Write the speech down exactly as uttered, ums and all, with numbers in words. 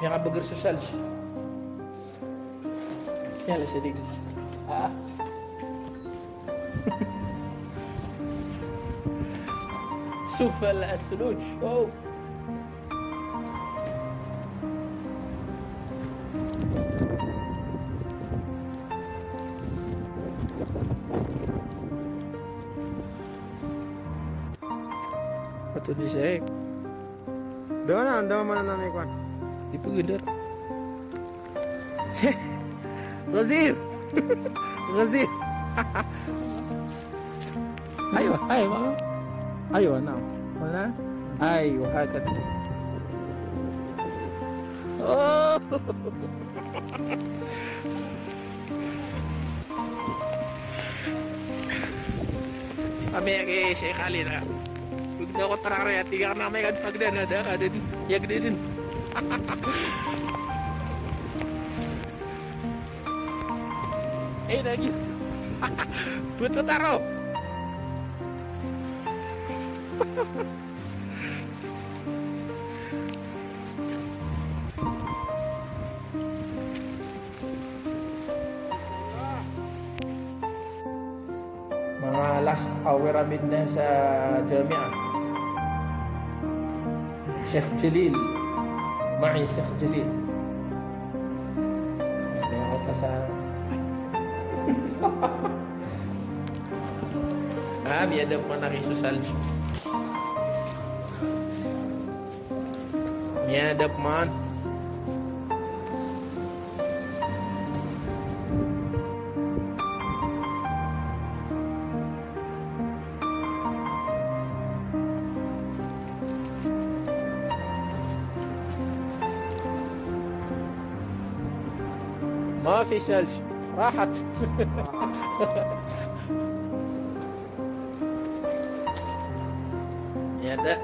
Miyakabagr so salj. Aya la sadig. Ah. Sufal as-suluj. Oh. Ato di sek. Doon na, doon mo na namin kwan. Di pagdar. Razif! Razif! Ayo, ayo, ayo. Ayo, na. Wala? Ayo, hakat. Oh! Kami ki Sheikh Ali na. Pagda ko tarara ya, tiga ka na may kad pagda na da, kada din. Yag din din. Eh, lagi. Buto taro. Manga last hour ami dn sa Jamiah. Sheikh Jalil. Ma'i Sheikh Jalil. Saya ko pa sa Ah, miyada pman aki so salj. Miyada pman. ما في ثلج. راحت. Miyada.